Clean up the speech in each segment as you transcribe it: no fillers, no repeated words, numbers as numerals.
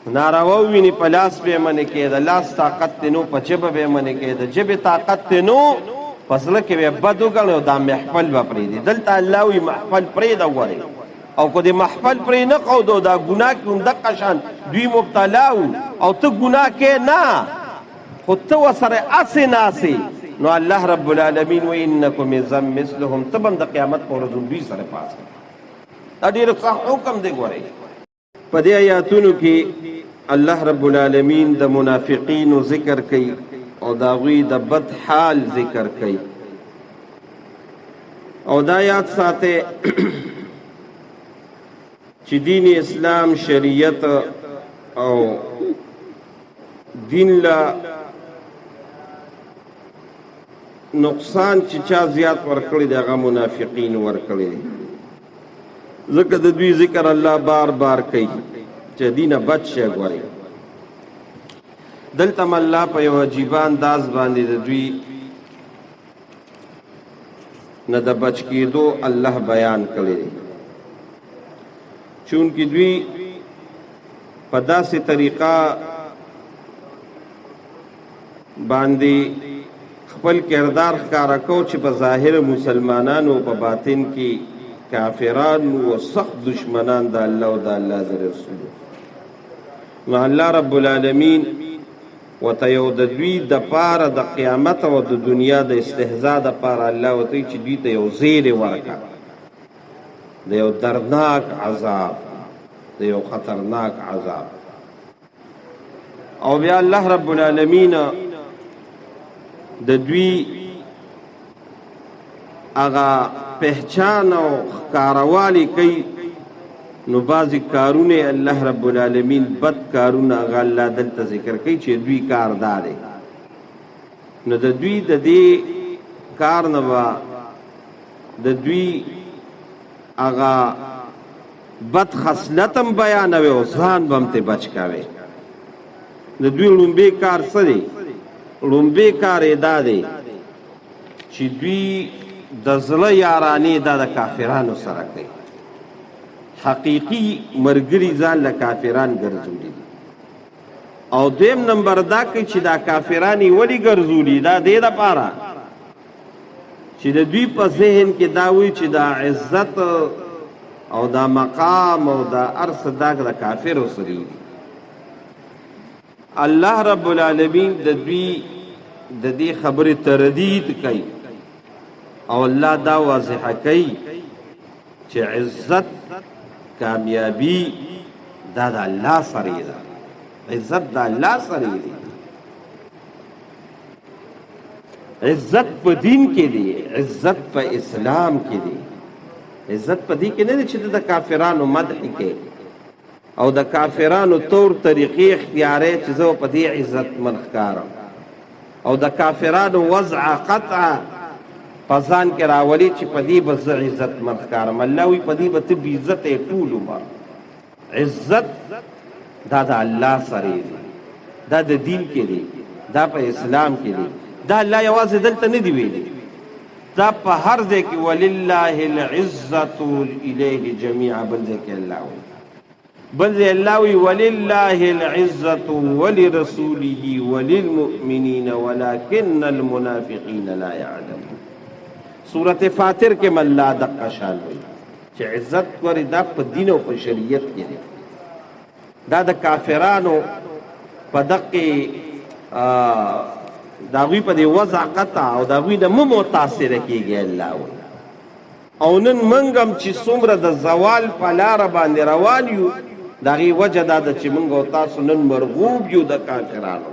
ناروا وویني په لاس به یې منې کوې، د لاس طاقت دې نو په ژبه به یې منې کوې، د ژبې طاقت دې نو په زړه کې به یې بد وګڼې او دا محفل به پرېږدي. دلته الله وایي محفل پرېږده وګورئ، او که دې محفل پرې نه ښودو دا ګناه کې هم دقه شان دوی مبتلا وو او ته ګناه کې نه، خو ته ورسره هسې ناست، نو الله رب العالمین وایي انکم اذا مثلهم، ته به هم د قیامت په ورځ هم دوی سره پاڅې. دا ډېر سخت حکم دی. ګورئ په دې آیاتونو کې الله رب العالمین د منافقینو ذکر کوي او د هغوی د بد حال ذکر کوي، او دا یاد ساته چې دین اسلام شریعت او دین لا نقصان چې چا زیات ورکړي دی هغه منافقین ورکړي دي، ځکه د دوی ذکر الله بار بار کوي چې دینه بچ شي. ګورئ دلته هم الله په یو عجیبه انداز باندې د دوی نه د بچ کېدو الله بیان کړی دی، چونکې دوی په داسې طریقه باندې خپل کردار ښکاره کو چې په ظاهر مسلمانانو په باطن کې کافران او سخت دشمنان د الله او د الله د رسول. نو الله رب العالمین وته یو د دوی د پاره د قیامت او د دنیا د استهزاء د پاره الله وته چې دوی ته یو زیری ورکا د یو دردناک عذاب، د یو خطرناک عذاب. او بیا الله رب العالمین د دوی هغه پہچان او ښکاروالی کوي، نو بعضې کارونه الله رب العالمین بد کارونه هغه الله دلته ذکر کوي چې دوی کار دا دی. نو د دوی د دې کار نه به د دوی هغه بد خصلت هم بیانوي او ځان به هم ترې بچ کوي. د دوی ړومبی کار څه دی؟ ړومبی کار یې دا دی چې دوی د زړه یارانې دا د کافرانو سره کوي، حقیقي مرګري ځان له کافران ګرځولي دي. او دویم نمبر دا کوي چې دا کافران یې ولې ګرځولي؟ دا دې دپاره چې د دوی په ذهن کې دا وي چې دا عزت او دا مقام او دا ارس دا د کافرو سره دي. الله رب العالمین د دوی د دې خبرې تردید کوي او الله دا واضح کوي چې عزت کامیابی دا د الله سره ده، عزت د الله سره دی، عزت په دین کې دی، عزت په اسلام کې دی، عزت په دې کې نه دی چې د کافرانو مدح کې او د کافرانو طور طریقې اختیارې چې زه په دې عزت من ښکارم او د کافرانو وضع قطع په ځان کې راولي چې په دې به زه عزت من ښکارم. الله وایي په دې به ته بې عزته یې ټول عمر. عزت دا د الله سره دی، دا د دین کې دی، دا په اسلام کې دی. دا الله یوازې دلته نه دی ویلي، دا په هر ځای کې ولله العزة الیه جمیعا، بل ځای کې الله وایي، بل ځای الله وایي ولله العزة ولرسوله وللمؤمنین ولكن المنافقین لا يعلمون. سورة فاطر کې الله دقه شان وایي چې عزت ګورې دا په دین او په شریعت کې دی، دا د کافرانو په دقې د هغوی په دې وضع قطع او د هغوی نه مه متاثره کېږي الله وایي. او نن موږ هم چې څومره د زوال په لاره باندې روان یو، د هغې وجه دا ده چې موږ او تاسو نن مرغوب یو د کافرانو،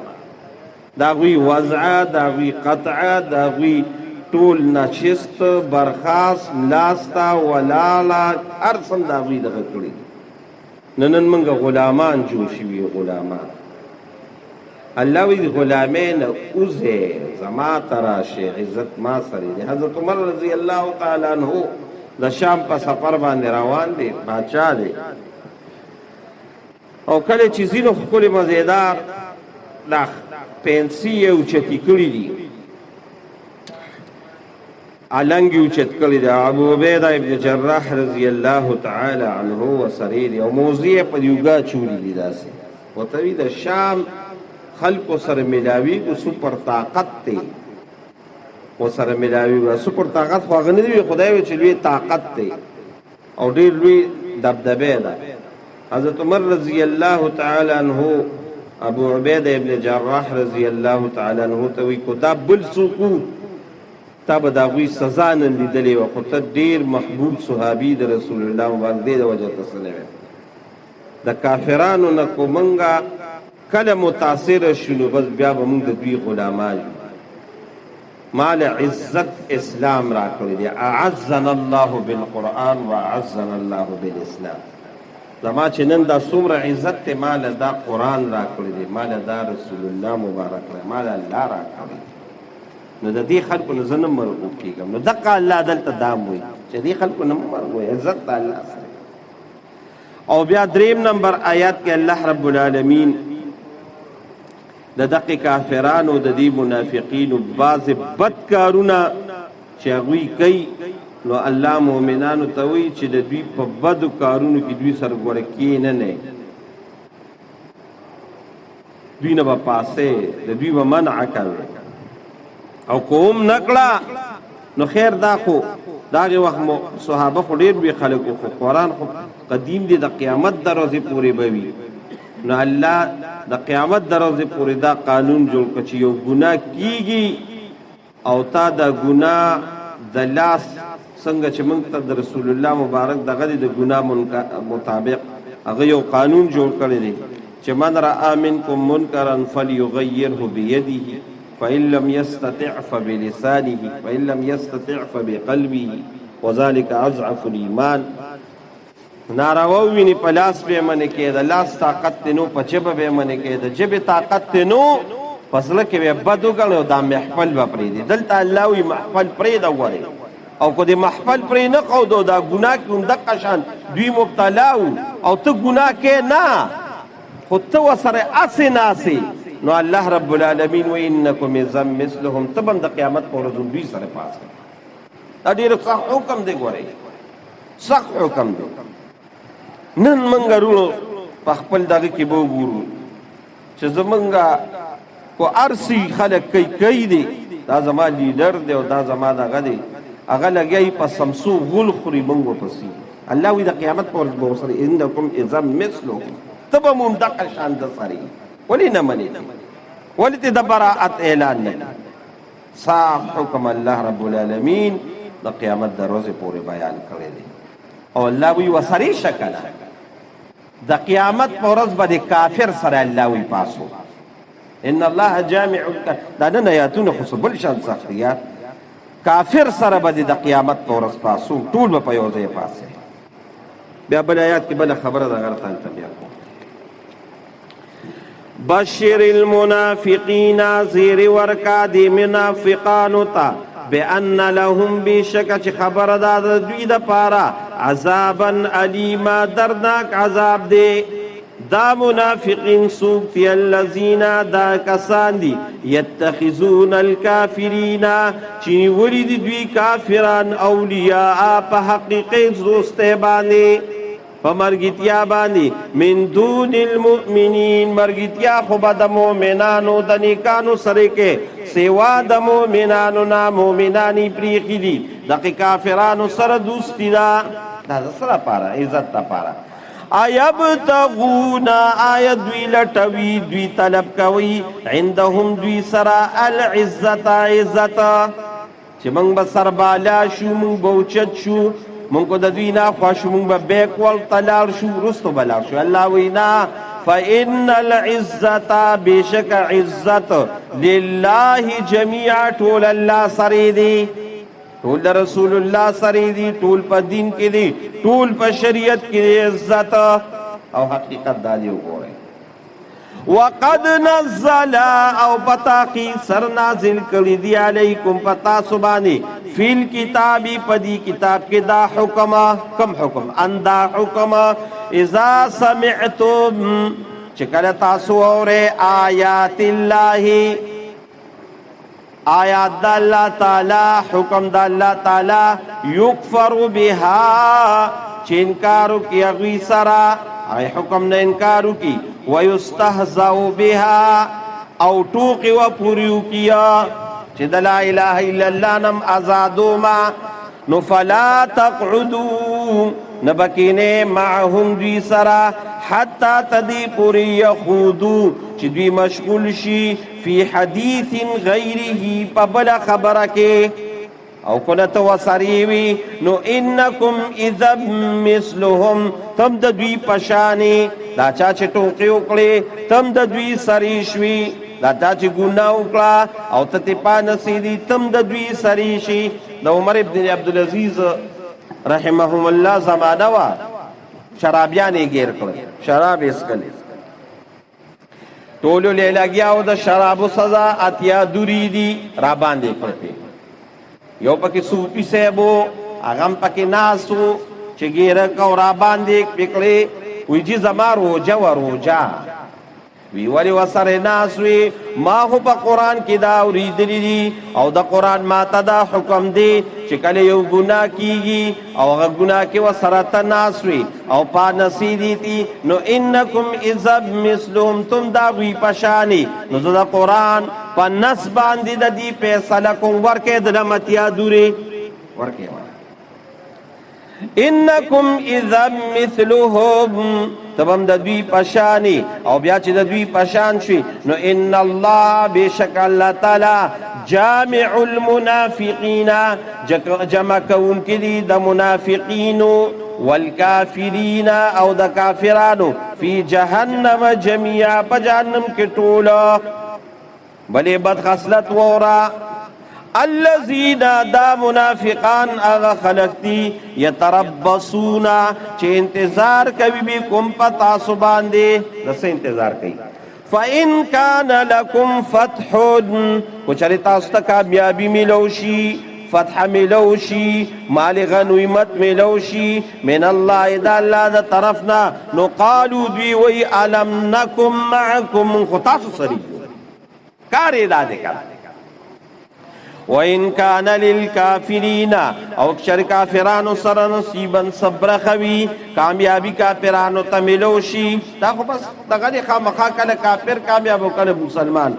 د هغوی وضعه، د هغوی قطعه، د هغوی ټول نشست برخاست ناسته ولاړه هر څه هم د هغوی دغه کړي دي. نو نن موږ غلامان جوړ شوي یو، غلامان. الله وایي غلامۍ نه وځئ، زما ته راشئ، عزت ما سره دی. حضرت عمر رضی الله تعالی عنه د شام په سفر باندې روان دی، باچا دی، او کله چې ځینو ښکلې مزیدار دا پنسي یې اوچتې کړي دي، النګ یې اوچت کړي دي، ابو عبیده ابن جراح رضی الله تعالی عنه وسرې دی او موزې یې په دې اوږه اچولي دي داسې. ورته وی د شام خلکو سره ملاویږو، سپر طاقت دی ورسره ملاویږو. سپر طاقت خو هغه نه دی، خدای وی چې لوی طاقت دی او ډېر لوی دبدبه ده. حضرت عمر رضی الله تعالی عنہ ابو عبیده ابن جراح رضی الله تعالی عنہ ته وی کو دا بل څوک تا به د هغوی سزا نن لیدلې وه، خو ته ډېر محبوب صحابي د رسول الله مبارک دې د وجه ته څه نه وې. د کافرانو نه کو مونږه کله متاثر شو نو بس بیا به مونږ د دوی غلامان یو. مال عزت اسلام را کړی دی، اعزنا الله بالقرآن واعزنا الله بالاسلام. زما چې نن دا څومره عزت دی، مال دا قرآن را کړی دی، مال دا رسول الله مبارک را، مال الله را کړی دی. نو د دې خلکو نه زه نه مرغوب کېږم. نو دقه الله دلته دام وایي چې دې خلکو نه مه مرغوئ، عزت د الله سره. او بیا دریم نمبر آیات کې الله رب العالمین د دقه کافرانو د دې منافقینو بعضې بد کارونه چې هغوی کوي، نو الله مؤمنانو ته وایي چې د دوی په بدو کارونو کې دوی سره ګوره کښېنه نه، دوی نه به پاسې، د دوی به منع کوي. او کوم نکړه نو خیر، دا خو د هغې وخت مو صحابه خو ډېر لوی خلک وو، خو قرآن خو قدیم دی، د قیامت د ورځې پورې به وي. نو الله د قیامت د ورځې پورې دا قانون جوړ کړ چې یو ګناه کیږي او تا دا ګناه د لاس څنګه چې موږ ته د رسول الله مبارک دغه د ګناه مطابق هغه یو قانون جوړ کړی دی چې من رأى منکم منکرا فلیغیره بیده فإن لم يستطع فبلسانه فإن لم يستطع فبقلبه وذلك أضعف الإيمان. ناروا ویني په لاس به منې کې، د لاس طاقت دی نو په ژبه به منې کې، د ژبې طاقت دی نو په زړه کې به بد وګڼي او دا محفل به پرېږدي. دلته الله وایي محفل پرېږده وګورئ، او که د محفل پرې نه ښودو دا ګناه کې هم دقه شان دوی مبتلا وو او ته ګناه کې نه، خو ته ورسره هسې ناست، نو الله رب العالمین وایي انکم اذا مثلهم، ته به هم د قیامت په ورځ هم دوی سره پاڅې. دا ډېر سخت حکم دی، ګورئ سخت حکم دی. نن موږ وروڼو په خپل دغه کې به وګورو چې زمونږ کو ارسي خلک کوي کوي دی، دا زما لیډر دی او دا زما دغه دی، هغه لګیا وي په سمسو غول خوري، موږ ورپسې. الله وایي د قیامت په ورځ به ورسره انکم اذا مثلهم، ته به مو هم دقه شان د سره یې. ولې نه منې ته؟ ولې ته د براءت اعلان نه کوې؟ صاف حکم الله رب العالمین د قیامت د ورځې پورې بیان کړی دی. او الله وایي ورسرې شه که نه، د قیامت په ورځ به د کافر سره الله وایي پاسو. ان الله جامع دا نن آیاتونه خو څه بل شان سخت دي یار. کافر سره به د قیامت په ورځ پاسو، ټول به په یو ځای پاسې. بیا بل آیات کې بله خبره ده، هغه راته بیا کوم. بشر المنافقین، زیر ورکا دی منافقانو ته، بأن لهم بشک چې خبره ده د دوی دپاره عذابا الیما، دردناک عذاب دی. دا منافقین څوک دي؟ الذین، دا کسان دي، یتخذون الکافرین، چې نیولي دي دوی کافران اولیاء په حقیقي دوستۍ باندې، په مرګتیا باندې، من دون المؤمنین، مرګتیا خو به د مؤمنانو د نیکانو سره کې، سوا د مؤمنانو نه مؤمنان یې پرېښي دي، دغه کافرانو سره دوستي ده. دا د څه لپاره؟ عزت لپاره. ایبتغون، آیا دوی لټوي، دوی طلب کوي، عندهم دوی سره العزت، عزت، چې موږ به سربالا شو، موږ به اوچت شو، موږ کو د دوی نه خوښ شو، موږ به بیک ورته لاړ شو، وروستو به لاړ شو. الله وایي نه، فإن العزة، بېشکه عزت لله جميعا، ټول الله سره دی، ټول د رسول الله سره دی، ټول په دین کې دی، ټول په شریعت کې دی عزت. او حقیقت دا دی وګورئ. وقد نزل، او پتاقی سر نازل کړی دی، علیکم پتا سبانی، فی الکتاب، پدی کتاب کې دا حکم، کم حکم؟ ان دا حکم، اذا سمعتم، چې کله تاسو اورئ آیات الله، آیات د الله تعالی، حکم د الله تعالی، یکفر بها، چې انکار وکړي هغوی سره، هغې حکم نه انکار وکړي، ويستهزأ بها او ټوقې و پورې وکړي چې د لا اله الا الله نم ازادو ما، نو فلا تقعدو نه به کښېنئ معهم دوی سره حتی تر دې پورې یخوضو چې دوی مشغول شي فی حدیث غیره په بله خبره کې. او کله ته وسرې وي نو انکم اذا مثلهم، تم د دوی په شانې، دا چا چې ټوقې وکړې تم د دوی سرې شوي، دا چا چې ګناه وکړه او ته ترې پانسېدي تم د دوی سرې شي. د عمر ابن عبدالعزیز رحمهم الله زمانه وه، شرابیان یې ګیر کړل، شراب یې څښلې، ټولو له لګیا او د شرابو سزا 80 دورې دي را باندې کړې. یو پکې صوفي صاحب و، هغه هم پکې ناست و چې ګیره کو را باندې پکړې، وایي جي زما روژه وه، روژه وی ولی وسره ناس وی، ما خو په قرآن کې دا اورېدلي دي او د قرآن ما ته دا حکم دی چې کله یو ګناه کیږي او هغه ګناه کې وسره ته ناس وي او پا نسیدي تي، نو انکم اذا مثلهم، تم دا وی پشانی. نو زه د قرآن په نس باندې د دې فیصله کوم، ورکې د لمتیا دورې ورکې. انکم اذا مثلهم، تبم د دوی پشانی. او بیا چې د دوی پشان شي نو ان الله بشک الله تعالی جامع المنافقین، جمع کوونکي دي د منافقینو والکافرین او د کافرانو فی جهنم جميعا، په جهنم کې ټول. بلې بد خصلت وورا الذین، دا منافقان هغه خلق دي یتربصون چې انتظار کوي بكم په تاسو باندې. د څه انتظار کوي؟ فإن كان لكم فتح، که چېرې تاسو ته کامیابي میلو شي، فتح میلو شي، مال غنیمت میلو شي من الله د الله د طرف نه، نو قالو دوی وایي الم نکم معکم، مونږ خو تاسو سره یو، کار یې دا دی که. وَإِنْ كَانَ لِلْكَافِرِينَ، او چېرې کافرانو سره نصیبا صبر خوي، کامیابی کافرانو ته میلو شي. دا خو بس دغه دی، خامخا کله کافر کامیاب او کله مسلمان.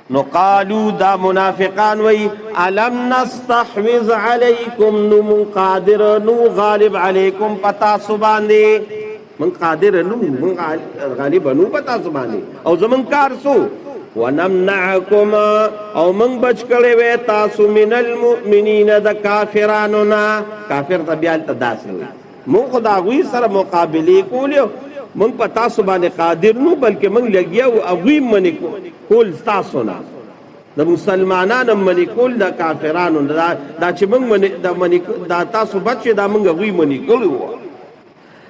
نو قالو دا منافقان وی الم نستحوذ علیکم، نو من قادر نو غالب علیکم پتا سو باندې، من قادر نو من غالب نو پتا سو باندې، او زمون کار سو ونمنعکم، او من بچ کړی وې تاسو من المؤمنین د کافرانو نه. کافر ته بیا ته داسې وي، مونږ خو د هغوی سره مقابلې کولې، مونږ په تاسو باندې قادر نو، بلکې مونږ لګیا وو هغوی منې کول ستاسو نه، د مسلمانانو منې کول د کافرانو نه. دا چې مونږ منې، دا منې دا تاسو بچ شئ، دا مونږ هغوی منې کړي وو.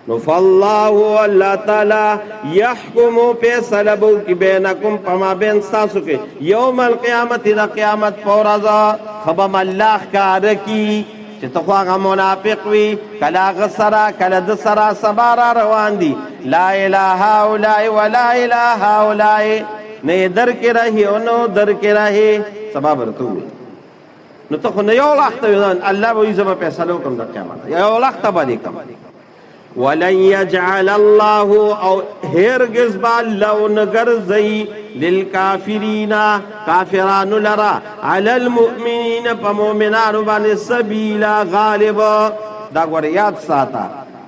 نو فالله الله تعالی يحكم فیصله به وکړي بینکم په مابین ستاسو کې یوم القیامت، د قیامت په ورځ. ښه به الله ښکاره کړي چې ته خو هغه منافق وي، کله هغه سره کله ده سره سبا را روان دي. لا اله هؤلاء ولا اله هؤلاء، نه یې در کې راهي او نه در کې راهي، سبا به درته ووایي. نو ته خو نه یو لخته وي، الله به وایي زه به فیصله وکړم د قیامت، یو لخته به دې کړم. ولن يجعل الله، او هرگز با الله ونه ګرځوي للکافرین، کافرانو لره، علی المؤمنین، په مؤمنانو باندې سبیلا غالب. دا ګوره یاد ساته،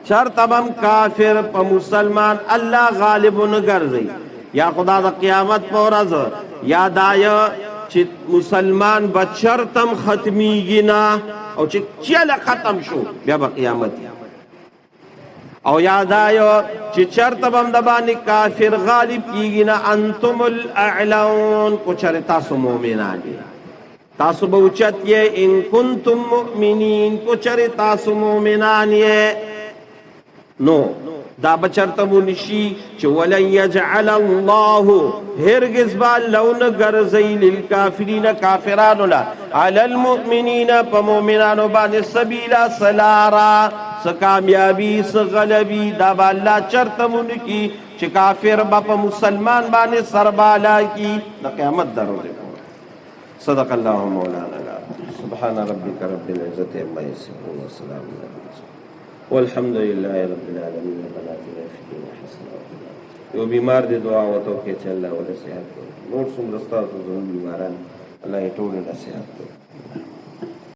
چرته به هم کافر په مسلمان الله غالب ونه ګرځوي، یا خدا د قیامت په ورځ، یا دا چې مسلمان به چرته هم ختمیږي نه، او چې چېله ختم شو بیا به قیامت وي. او یا دا یو چې چرته به هم د باندې کافر غالب کیږي نه، انتم الاعلون، کو چېرې تاسو مؤمنان یئ، تاسو به اوچت یئ، ان کنتم مؤمنین، کو چېرې تاسو مؤمنان یئ. نو دا به چرته ونشي چې ولن یجعل الله، هرگز به الله ونه ګرځوي للکافرین، کافرانو له، علی المؤمنین، په مؤمنانو باندې سبیلا، سلارا، څه کامیابي څه غلبي، دا به الله چرته ونه کړي چې کافر به په مسلمان باندې سربالا کړي د قیامت د ورځې پورې. صدق الله مولانا العظیم. سبحان ربک رب العزة عما یصفون وسلام علی المرسلین والحمد لله رب العالمین. ربنا آتنا في الدنيا حسنة وفي الآخرة. یو بیمار دی دعا ورته وکړئ چې الله وله صحت ورکړي. نور څومره ستاسو زموږ بیماران، الله یې ټولو له صحت ورکړي.